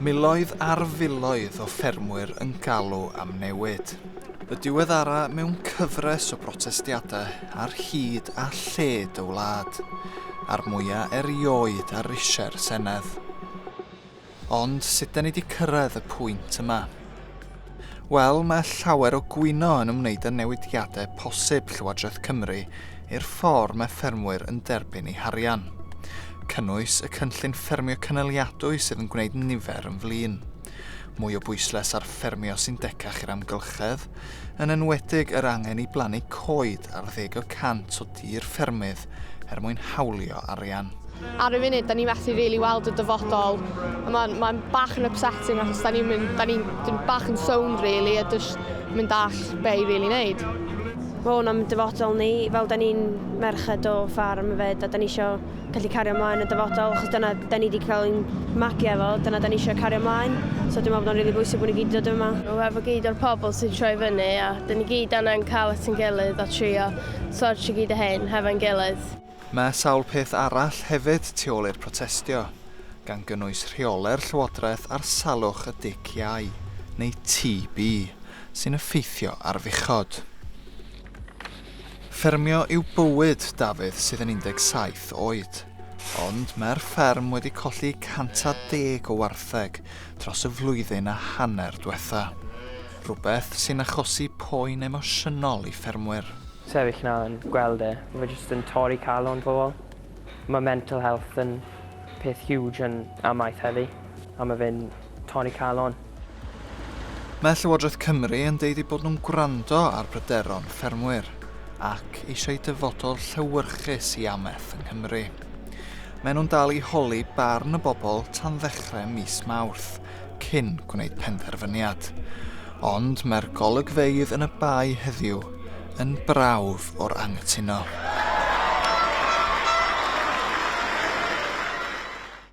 Miloedd ar filoedd o ffermwyr yn galw am newid. Y diweddara mewn cyfres o brotestiadau ar hyd a lled y wlad, a'r mwya erioed ar risiau'r Senedd. Ond sut 'da ni 'di cyrraedd y pwynt yma? Wel, mae llawer o gwyno yn ymwneud â newidiadau posib Llywodraeth Cymru i'r ffordd mae ffermwyr yn derbyn eu harian. Cynnwys y cynllun ffermio cynaliadwy sydd yn gwneud nifer yn flin. Mwy o bwyslais ar ffermio sy'n decach i'r amgylchedd, yn enwedig yr angen i blannu coed ar 10% o dir ffermydd er mwyn hawlio arian. Ar y funud, da ni methu really weld y dyfodol. Mae'n ma bach yn upsetting achos da ni'n mynd, da ni'n bach yn sownd really a just mynd all be i really neud. Mae hwn am dyfodol ni, fel da ni'n merched o ffarm hefyd, a da ni eisiau gallu cario ymlaen y dyfodol, achos dyna da ni wedi cael ein magu efo, dyna da ni eisiau cario ymlaen. So dwi'n meddwl bod o'n rili bwysig bod ni gyd dod yma. Efo gyd o'r pobl sy'n troi fyny a da ni gyd angen cael at ein gilydd a trio sortio gyd y hyn hefo'n gilydd. Mae sawl peth arall hefyd tu ôl i'r protestio, gan gynnwys rheolau'r llywodraeth ar salwch y dic iau, neu TB, sy'n effeithio ar fuchod. Ffermio yw bywyd Dafydd sydd yn 17 oed, ond mae'r fferm wedi colli 110 o wartheg dros y flwyddyn a hanner dwetha. Rhywbeth sy'n achosi poen emosiynol i ffermwyr. Sefyll 'na yn gweld e, ma' fe jyst yn torri calon pobl. Ma' mental health yn peth huge yn amaeth heddi, a ma' fe'n torri calon. Mae Llywodraeth Cymru yn deud eu bod nhw'n gwrando ar bryderon ffermwyr, ac eisiau dyfodol llewyrchus i amaeth yng Nghymru. Maen nhw'n dal i holi barn y bobl tan ddechrau mis Mawrth, cyn gwneud penderfyniad. Ond mae'r golygfeydd yn y bae heddiw yn brawf o'r anghytuno.